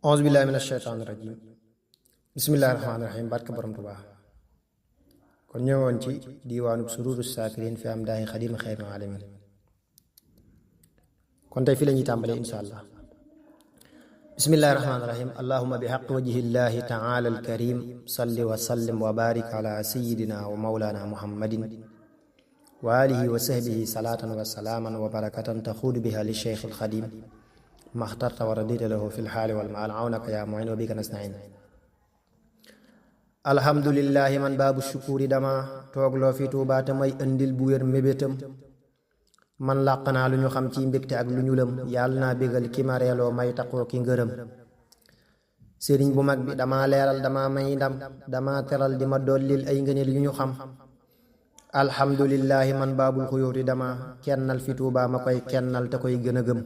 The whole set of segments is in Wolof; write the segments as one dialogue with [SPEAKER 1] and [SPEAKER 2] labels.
[SPEAKER 1] auzu billahi minash shaytaani rajim bismillahi rahmaani rahim barke borom Tuubaa kon ñëwoon ci diiwaanub sururu saakirin fi am daahi xadima xayri alamin kon tey fi la ñuy tàmbalee insha allah bismillahi rahmaani rahim allahumma bi xaq wajhillahi taala alkarim salli wa sallim wa barik ala sayidina wa maulana muhammadin wa alihi wa sahbihi salatan wa salaaman wa barakatan taxuudu biha li cheikh alxadim maxtarta wa radita lahu fi lxaali walmaal awnaka yaa muin wa bika nastain alhamdulillahi man baabu shukuri dama toogloo fi Tuubaa te may andil bu wér mébétam man làq naa lu ñu xam ci mbégte ak lu ñu lëm yàlla naa bégal ki ma reeloo may taqoo ki ngërëm sëriñ bu mag bi dama leeral dama may ndam dama teral di ma dollil ay ngëneel yu ñu xam alhamdulillahi man baabul xuyóoti dama kennal fi Tuubaa ma koy kennal te koy gën a gëm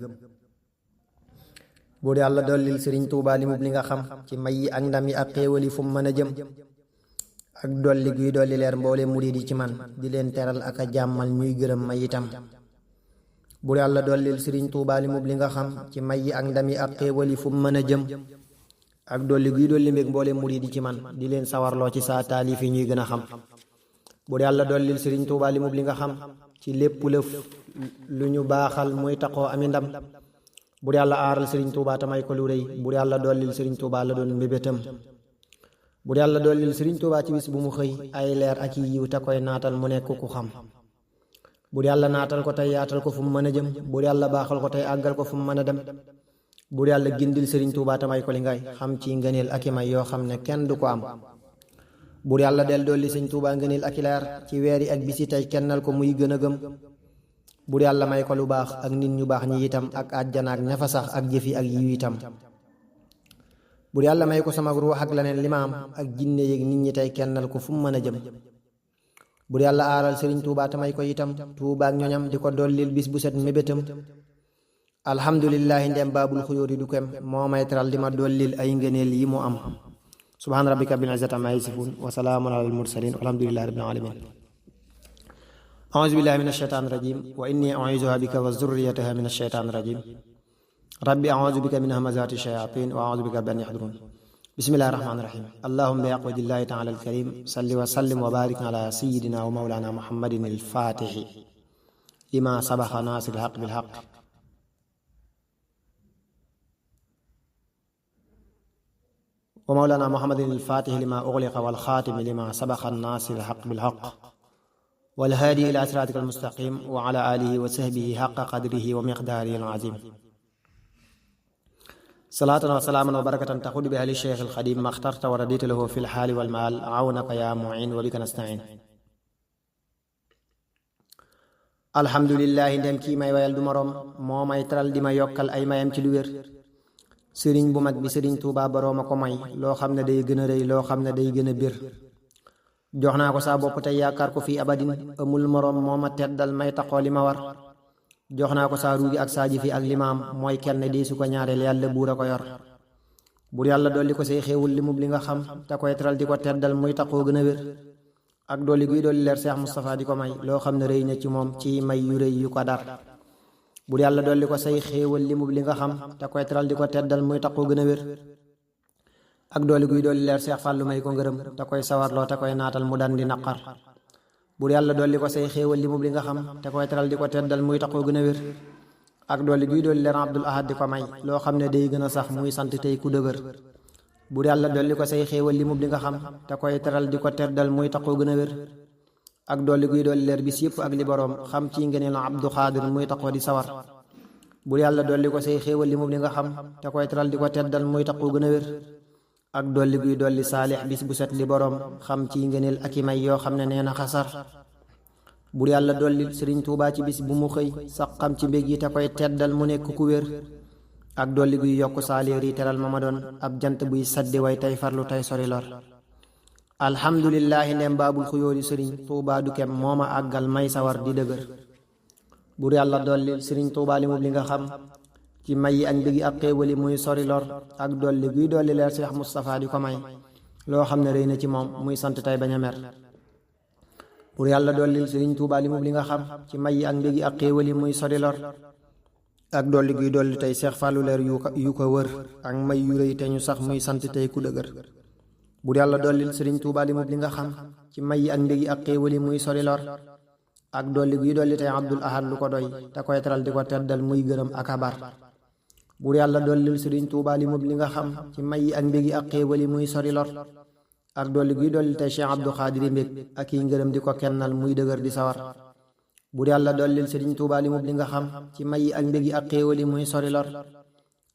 [SPEAKER 1] buur yàlla dollil sëriñ Tuubaa li mub li nga xam ci may yi ak ndam yi ak xéewali fu mu mën a jëm ak dolli guy dolli leer mboole murid yi ci man di leen teral ak a jàmmal ñuy gërëm may itam buur yàlla dollil sëriñ Tuubaa li mub li nga xam ci may yi ak ndam yi ak xéewali fu mu mën a jëm ak dolli guy dolli mbég mboole murid yi ci man di leen sawarloo ci saa taalif yi ñuy gën a xam buur yàlla dollil sëriñ Tuubaa li mub li nga xam ci lépp lëf lu ñu baaxal muy taqoo ami ndam buur yàlla aaral sëriñ Tuubaa te may ko lu rëy buur yàlla dollil sëriñ Tuubaa la doon mbébétam buur yàlla dollil sëriñ Tuubaa ci bis bu mu xëy ay leer ak yi yiw te koy naatal mu nekk ku xam buur yàlla naatal ko tey yaatal ko fu mu mën a jëm buur yàlla baaxal ko tey àggal ko fu mu mën a dem buur yàlla gindil sëriñ Tuubaa te may ko li ngay xam ci ngëneel ak i may yoo xam ne kenn du ko am buur yàlla del dolli sëriñ Tuubaa ngëneel ak i leer ci weer yi ak bisi tey kennal ko muy gën a gëm buur yàlla may ko lu baax ak nit ñu baax ñi itam ak àjjana ak ñafa sax ak jëfi ak yiw itam buur yàlla may ko sama ruux ak leneen limaam ak jinne yeeg nit ñi tey kennal ko fu mu mën a jëm buur yàlla aaral sëriñ Tuubaa te may ko itam Tuubaa ak ñoñam di ko dollil bis bu set mébétam alhamdulillahi ndem baabul xuyóori du kem moo may teral di ma dollil ay ngëneel yi mu am subhaana rabbika bil izzati ammaa yasifuun wa salaamun alal mursaliin walhamdulillahi rabbil aalamiin auzu billahi min asheytaan rajim wa inni u'iizuha bika wa zurriyataha min asheytaan rajim rabbi auzu bika min hamazaati shayatin wa auzu bika an yahdurun bismillahi rahmaani rahim allahumma bi aqwadillahi taala alkarim salli wa sallim wa barik ala sayidina wa mawlana muhammadin alfatixi lima sabaxa naasir alxaq bilxaq wa mawlana muhammadin alfatixi lima uxliqa walxaatimi lima sabaxa naasir alxaq bilxaq والهادي إلى صراطك المستقيم وعلى آله وصحبه حق قدره ومقداره العظيم صلاة وسلاما وبركة تخود بها للشيخ الخديم ما اخترت ورديت له في الحال والمال عونك يا معين وبك نستعين الحمد لله ndem kii may wayal du moroom moo may teral di ma yokkal ay mayam ci lu wér sëriñ bu mag bi sëriñ Tuubaa boroom a ko may loo xam ne day gën a rëy loo xam ne day gën a bir jox naa ko saa bopp tey yaakaar ko fii abadin amul moroom moo ma teddal may taxoo li ma war jox naa ko saa ruugi ak saa jëfi ak limaam mooy kenn di su ko ñaareel yàlla buur a ko yor buur yàlla dolli ko say xéewul li mub li nga xam te koy teral di ko teddal muy taxoo gën a wér ak dolli guy dolli leer Seex Mustafaa di ko may loo xam ne rëy na ci moom ci may yu rëy yu ko dar buur yàlla dolli ko say xéewal li mub li nga xam te koy teral di ko teddal muy taxoo gën a wér ak dooli guy dooli leer Seex Fàllu may ko ngërëm te koy sawarloo te koy naatal mu dan di naqar buur yàlla dolli ko say xéewal li mub li nga xam te koy teral di ko teddal muy taxoo gën a wér ak dooli guy dooli leer Abdul Ahad di ko may loo xam ne day gën a sax muy sant tey ku dëgër buur yàlla dolli ko say xéewal li mub li nga xam te koy teral di ko teddal muy taxoo gën a wér ak dooli guy dooli leer bis yëpp ak li boroom xam ci ngeneel Abdu Xaadir muy taxoo di sawar buur yàlla dolli ko say xéewal li mub li nga xam te koy teral di ko teddal muy taxoo gën a wér ak dolli guy dolli saalix bis bu set li boroom xam ci ngëneel ak i may yoo xam ne nee na xasar buur yàlla dolli sëriñ Tuubaa ci bis bu mu xëy sax xam ci mbég yi te koy teddal mu nekk ku wér ak dolli guy yokk saaleer yi teral ma doon ab jant buy saddi way tey farlu tey sori lor alhamdulillahi ndem baabul xuyóori sëriñ Tuubaa du kem moo ma àggal may sawar di dëgër buur yàlla dolli sëriñ Tuubaa li mub li nga xam ci may yi ak mbégi ak xéewali muy sori lor ak dolli guy dolli leer Seex Mustafaa di ko may loo xam ne rëy na ci moom muy sant tey bañ a mer pour yàlla dollil sëriñ Tuubaa li mub li nga xam ci may yi ak mbégi ak xéewali muy sori lor ak dolli guy dolli tey Seex Fàllu leer yu ko wër ak may yu rëy te ñu sax muy sant tey ku dëgër. bur yàlla dollil sëriñ Tuubaa li mu li nga xam ci may yi ak mbégi ak xéewali muy sori lor ak dolli guy dolli tey Abdul Ahad lu ko doy te koy teral di ko teddal muy gërëm ak abar. bur yàlla dollil sëriñ Tuubaa li mu li nga xam ci may yi ak mbégi ak xéewali muy sori lor ak dolli guy dolli tey Cheikh Abdou Xaadiri mbég ak yi ngërëm di ko kennal muy dëgër di sawar. bur yàlla dollil sëriñ Tuubaa li mu li nga xam ci may yi ak mbégi ak xéewali muy sori lor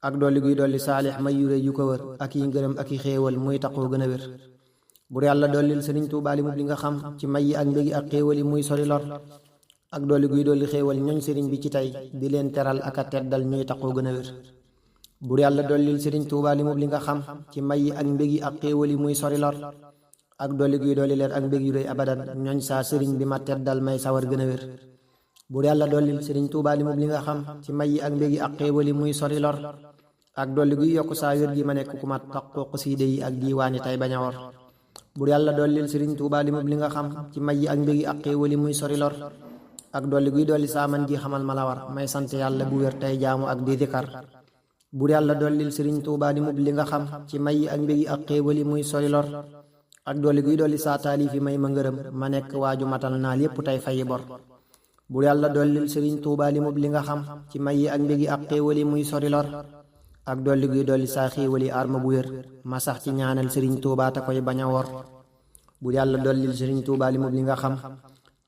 [SPEAKER 1] ak dolli guy dolli saalix may yu rëy yu ko wër ak yi ngërëm ak yi xéewal muy taqoo gën a wér. bur yàlla dollil sëriñ Tuubaa li mu li nga xam ci may yi ak mbégi ak xéewali muy sori lor ak dolli guy dolli xéewal ñooñ sëriñ bi ci tey di leen teral ak a teddal ñuy taqoo gën a wér. bur yàlla dollil sëriñ Tuubaa li mu li nga xam ci may yi ak mbégi ak xéewali muy sori lor ak dolli guy dolli leer ak mbég yu rëy abadan ñooñ saa sëriñ bi ma teddal may sawar gën a wér. bur yàlla dollil sëriñ Tuubaa li mu li nga xam ci may yi ak mbégi ak xéewali muy sori lor ak dolli guy yokk saa wér gi ma nekk ku mat taqoo xasiida yi ak diiwaani tey bañ a wor. bur yàlla dollil sëriñ Tuubaa li mu li nga xam ci may yi ak mbégi ak xéewali muy sori lor ak dolli guy dolli saa man gi xamal ma la war may sant yàlla bu wér tey jaamu ak di dikar. bur yàlla dollil sëriñ Tuubaa li mu li nga xam ci may yi ak mbégi ak xéewali muy sori lor ak dolli guy dolli saa taalifi may ma ngërëm ma nekk waaju matal naa lépp tey fayi bor. bur yàlla dollil sëriñ Tuubaa li mu li nga xam ci may yi ak mbégi ak xéewali muy sori lor ak dolli guy dolli saa xéewali arma bu wér ma sax ci ñaanal sëriñ Tuubaa te koy bañ a wor. bur yàlla dollil sëriñ Tuubaa li mu li nga xam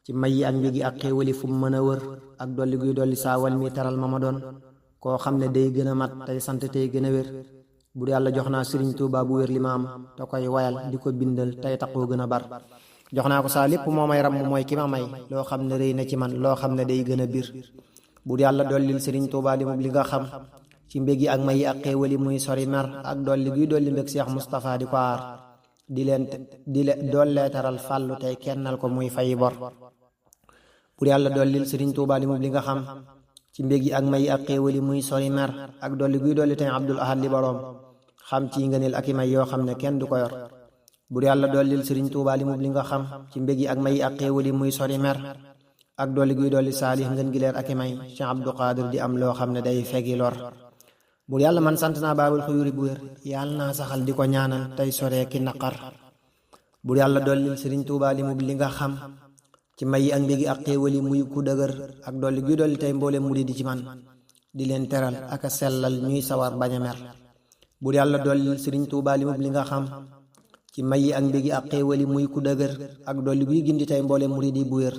[SPEAKER 1] ci may yi ak mbégi ak xéewali fu mu mën a wër ak dolli guy dolli saa wal mi taral ma doon koo xam ne day gën a mat tey sant tey gën a wér. bur yàlla jox naa sëriñ Tuubaa bu wér li ma am te koy wayal di ko bindal tey taqoo gën a bar. jox naa ko saa lépp moo may ram mooy ki ma may loo xam ne rëy na ci man loo xam ne day gën a bir. bur yàlla dollil sëriñ Tuubaa li mu li nga xam ci mbégi ak may yi ak xéewali muy sori mer ak dolli guy dolli mbég Cheikh Moustapha di ko aar di leen dollee taral fàllu tey kennal ko muy fayi bor. bur yàlla dollil sëriñ Tuubaa li mu li nga xam ci mbégi ak may yi ak xéewali muy sori mer ak dolli guy dolli tey Abdul Ahad li boroom xam ci ngëneel ak i may yoo xam ne kenn du ko yor. bur yàlla dollil sëriñ Tuubaa li mu li nga xam ci mbégi ak may yi ak xéewali muy sori mer ak dolli guy dolli saalix ngën gi leer ak i may Cheikh Abdou Xaadir di am loo xam ne day fegi lor. bur yàlla man sant naa baabul xuyuri bu wér yàlla naa saxal di ko ñaanal tey soree ki naqar. bur yàlla dollil sëriñ Tuubaa li mu li nga xam ci may yi ak mbégi ak xéewali muy ku dëgër ak dolli guy dolli tey mboole mu di ci man di leen teral ak a sellal ñuy sawar bañ a mer. bur yàlla dollil sëriñ Tuubaa li mu li nga xam ci may yi ak mbégi ak xéewali muy ku dëgër ak dolli guy gindi tey mboole mu di bu wér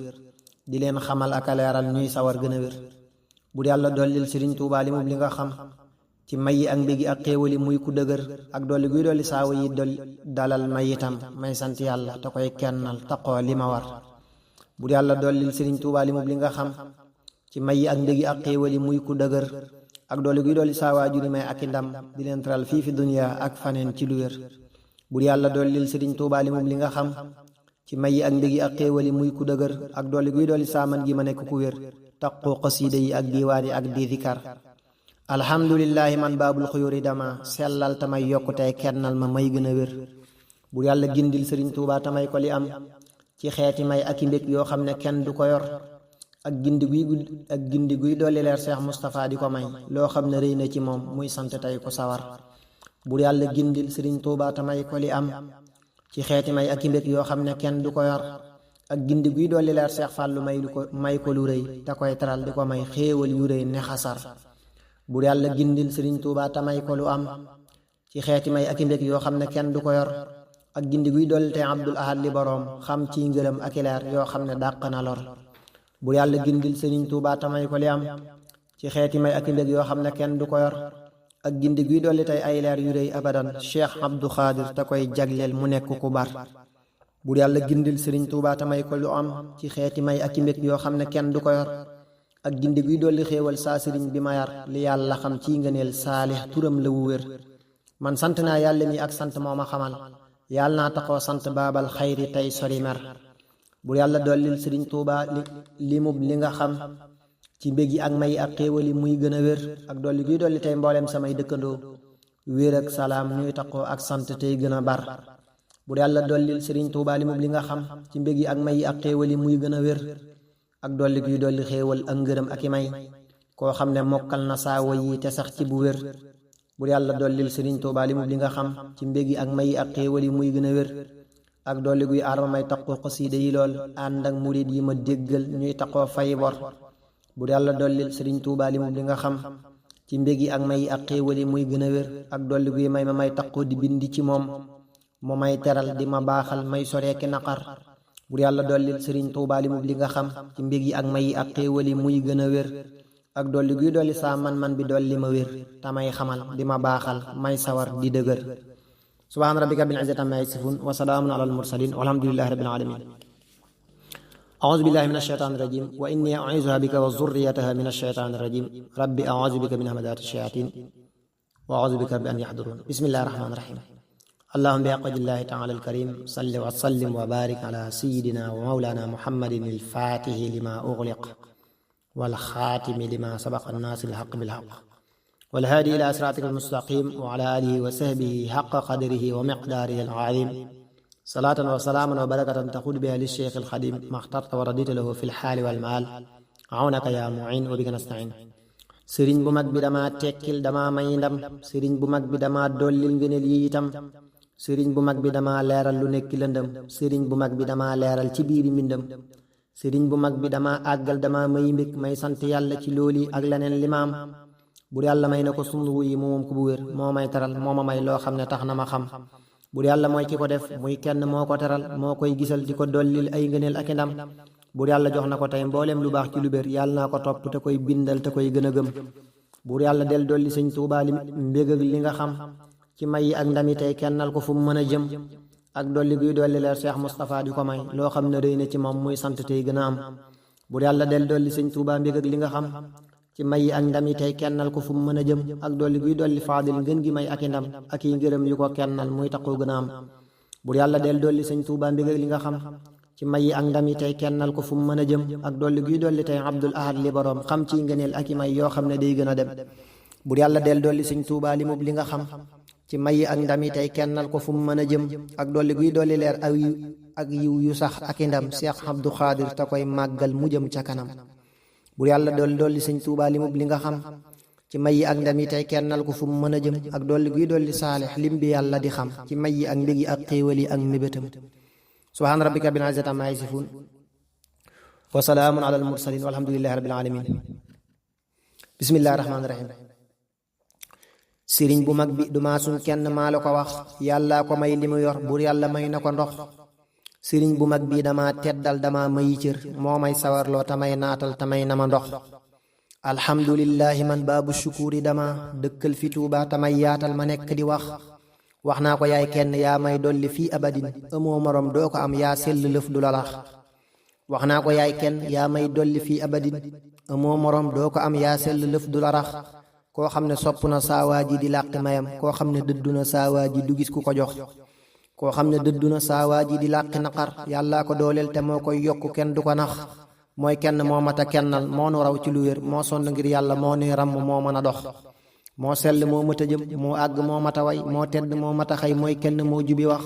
[SPEAKER 1] di leen xamal ak a leeral ñuy sawar gën a wér. bur yàlla dollil sëriñ Tuubaa li mu li nga xam ci may yi ak mbégi ak xéewali muy ku dëgër ak dolli guy dolli saawa yi dolli dalal may itam may sant yàlla te koy kennal taqoo li ma war. bur yàlla dollil sëriñ Tuubaa li mu li nga xam ci may yi ak mbégi ak xéewali muy ku dëgër ak dolli guy dolli saawa juri may ak i ndam di leen teral fii fi duniya ak faneen ci lu wér. bur yàlla dollil sëriñ Tuubaa li mu li nga xam ci may yi ak mbégi ak xéewali muy ku dëgër ak dolli guy dolli saaman gi ma nekk ku wér taqoo xasiida yi ak diiwaani ak di dikar. alhamdulillahi man baabul xuyuri dama sellal tamay yokkutey kennal ma may gën a wér. bur yàlla gindil sëriñ Tuubaa tamay ko li am ci xeeti may ak i mbég yoo xam ne kenn du ko yor ak gindi guy dolli leer Cheikh Moustapha di ko may loo xam ne rëy na ci moom muy sant tey ko sawar. bur yàlla gindil sëriñ Tuubaa tamay ko li am ci xeeti may ak i mbég yoo xam ne kenn du ko yor ak gindi guy dolli leer Cheikh Fàllu may ko lu rëy te koy teral di ko may xéewal yu rëy ne xasar. bur yàlla gindil sëriñ Tuubaa tamay ko lu am ci xeeti may ak i mbég yoo xam ne kenn du ko yor ak gindi guy dolli tey Abdul Ahad li boroom xam ci ngërëm ak i leer yoo xam ne dàq na lor. bur yàlla gindil sëriñ Tuubaa tamay ko li am ci xeeti may ak i mbég yoo xam ne kenn du ko yor ak gindi guy dolli tey ay leer yu rëy abadan Cheikh Abdou Xaadir te koy jagleel mu nekk ku bar. bur yàlla gindil sëriñ Tuubaa tamay ko lu am ci xeeti may ak i mbég yoo xam ne kenn du ko yor ak gindi guy dolli xéewal saa sëriñ bi ma yar li yàlla xam ci ngëneel saalix turam la wu wér. man sant naa yàlla mi ak sant moo ma xamal yàlla naa taxoo sant baabal xayri tey sori mer. bur yàlla dollil sëriñ Tuubaa li mu li nga xam ci mbégi ak may ak xéewali muy gën a wér ak dolli guy dolli tey mboolem samay dëkkandoo wér ak salaam ñuy taxoo ak sant tey gën a bar. bur yàlla dollil sëriñ Tuubaa li mu li nga xam ci mbégi ak may ak xéewali muy gën a wér ak dolli guy dolli xéewal ak ngërëm ak i may koo xam ne mokkal na saawa yi te sax ci bu wér bur yàlla dollil sëriñ Tuubaa li mu li nga xam ci mbégi ak mayi ak xéewal yi muy gën a wér ak dolli guy aar ma may taqoo xasiida yi lool ànd ak murid yi ma déggal ñuy taqoo fay bor bur yàlla dollil sëriñ Tuubaa li mu li nga xam ci mbégi ak mayi ak xéewal yi muy gën a wér ak dolli guy may ma may taqoo di bindi ci moom mu may teral di ma baaxal may soreeki naqar bur yàlla dollil sëriñ Tuubaa li mu li nga xam ci mbégi ak mayi ak xéewal yi muy gën a wér ak dolli guy dolli saa man bi dolli ma wér tamay xamal di ma baaxal may sawar di dëgër subhaana rabbika bil izzati ammaa yasifuun wa salaamun alal mursaliin walhamdulillahi rabbil aalamiin a'uuzu billahi minash shaytaanir rajiim wa innii u'iizuhaa bika wa zurriyyatahaa minash shaytaanir rajiim rabbi a'uuzu bika min hamazaati shayaatiin wa a'uuzu bika rabbi an yahduruun bismillahir rahmaanir rahiim allahumma bihaqqillaahi ta'aalaa al-kariim salli wa sallim wa baarik alaa sayyidinaa wa mawlaanaa muhammadin al-faatihi limaa ughliqa wal xaatimi limaa sabaqa naasiril haqqi bil haqq wal haadi ilaa siraatikal mustaqiim wa alaa aalihi wa sahbihi haqqa qadrihi wa miqdaarihil aziim salaatan wa salaaman wa barakatan taxuudu bihaa li sheykhil xadiim maxtarta wa radita lahu fil xaali wal maal awnaka yaa mu'iin wa bika nasta'iin sëriñ bu mag bi dama tekkil dama may ndam sëriñ bu mag bi dama dollil ngëneel yi itam sëriñ bu mag bi dama leeral lu nekk lëndëm sëriñ bu mag bi dama leeral ci biiri mbindam sëriñ bu mag bi dama àggal dama may mbég may sant yàlla ci looli ak leneen limaam bur yàlla may na ko sundu yi moom ko bu wér moo may teral moo ma may loo xam ne tax na ma xam bur yàlla mooy ki ko def muy kenn moo ko teral moo koy gisal di ko dollil ay ngëneel ak i ndam bur yàlla jox na ko tey mbooleem lu baax ci lu bér yàlla naa ko topp te koy bindal te koy gën a gëm bur yàlla del dolli sëñ Tuubaa li mbég ak li nga xam ci may yi ak ndami tey kennal ko fu mu mën a jëm ak dolli guy dolli leer Cheikh Moustapha di ko may loo xam ne rëy na ci moom muy sant tey gën a am bur yàlla del dolli sëñ Tuubaa mbég ak li nga xam ci may yi ak ndam yi tey kennal ko fu mu mën a jëm ak dolli guy dolli faadil ngën gi may ak i ndam ak yi ngërëm yu ko kennal muy taqoo gën a am bur yàlla del dolli sëñ Tuubaa mbég ak li nga xam ci may yi ak ndam yi tey kennal ko fu mu mën a jëm ak dolli guy dolli tey Abdul Ahad li boroom xam ci ngëneel ak i may yoo xam ne day gën a dem bur yàlla del dolli sëñ Tuubaa li mub li nga xam ci may yi ak ndam yi tey kennal ko fu mu mën a jëm ak dolli guy dolli leer ak yiw yu sax ak i ndam Cheikh Abdou Khadir te koy màggal mu jëm ca kanam bur yàlla dolli sëñ Tuubaa li mub li nga xam ci may yi ak ndam yi tey kennal ko fu mu mën a jëm ak dolli guy dolli saalix lim bi yàlla di xam ci may yi ak mbég yi ak xéewal yi ak mébétam subhaana rabbika rabbil izzati ammaa yasifuun wa salaamun alal mursaliin walhamdulillahi rabbil aalamiin bismillahi rahmaani rahiim sëriñ bu mag bi du maasuñ kenn maa la ko wax yàllaa ko may li mu yor bur yàlla may na ko ndox sëriñ bu mag bi dama teddal dama mayi cër moo may sawarloo tamay naatal tamay na ma ndox alhamdulillahi man baabu shukuuri dama dëkkal fi Tuubaa tamay yaatal ma nekk di wax naa ko yaay kenn yaa may dolli fii abadin amoo morom doo ko am yaa sell lëf du la lax wax naa ko yaay kenn yaa may dolli fii abadin amoo morom doo ko am yaa sell lëf du la rax koo xam ne sopp na saawaa ji di làqi mayam koo xam ne dëddu na saawaa ji du gis ku ko jox koo xam ne dëddu na saawaa ji di làqi naqar yàllaa ko dooleel te moo koy yokk kenn du ko nax mooy kenn moo mata kennal moo nu raw ci lu wér moo sonn ngir yàlla moo nuy ràmm moo mën a dox moo sell moo mata jëm moo àgg moo mata way moo tedd moo mata xëy mooy kenn moo jubi wax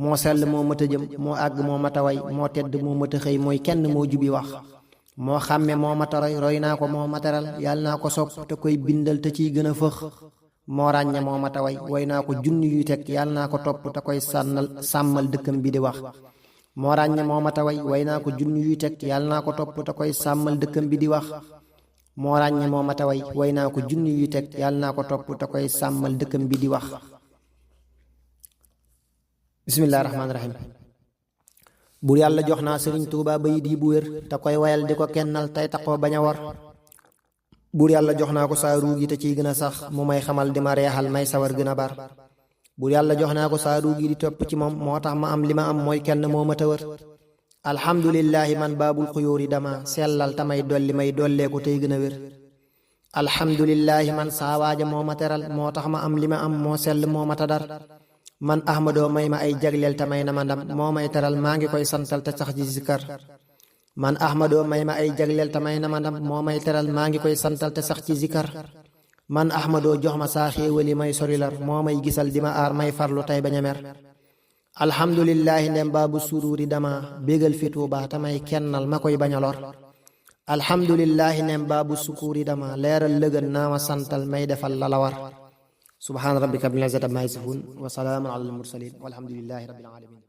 [SPEAKER 1] moo sell moo mata jëm moo àgg moo mata way moo tedd moo mata xëy mooy kenn moo jubi wax moo xàmme moo mata roy naa ko moo materal yàlla naa ko sopp te koy bindal te ciy gën a fëx moo ràññe moo mata way naa ko junni yuy teg yàlla naa ko topp te koy sàmmal dëkkam bi di wax moo ràññe moo mata way naa ko junni yuy teg yàlla naa ko topp te koy sàmmal dëkkam bi di wax moo ràññe moo mata way naa ko junni yuy teg yàlla naa ko topp te koy sàmmal dëkkam bi di wax bismillahi rahmaani rahim bur yàlla jox naa sëriñ Tuubaa bayit yi bu wér te koy wayal di ko kennal tey taxoo bañ a war bur yàlla jox naa ko saa ruugi te ciy gën a sax mu may xamal di ma reexal may sawar gën a bar bur yàlla jox naa ko saa ruugi di topp ci moom moo tax ma am li ma am mooy kenn moo ma tawër alhamdulillahi man baabul xuyóori dama sellal tamay dolli may dolleeku tey gën a wér alhamdulillahi man saa waaja moo ma teral moo tax ma am li ma am moo sell moo ma tadar man ahmadoo may ma ay jagleel tamay na ma ndam moo may teral maa ngi koy santal te sax ci zikar man ahmadoo may ma ay jagleel tamay na ma ndam moo may teral maa ngi koy santal te sax ci zikar man ahmadoo jox ma saa xéewali may sorilar moo may gisal di ma aar may farlu tey bañ a mer alhamdulillahi ndem baabu suruuri dama bégal fi Tuubaa tamay kennal ma koy bañ a lor alhamdulillahi nem baabu sukuuri dama leeral lëgën naa ma santal may defal la la war subhaana rabbika rabbil izzati ammaa yasifuun wa salaamun alal mursaliin walhamdulillahi rabbil aalamiin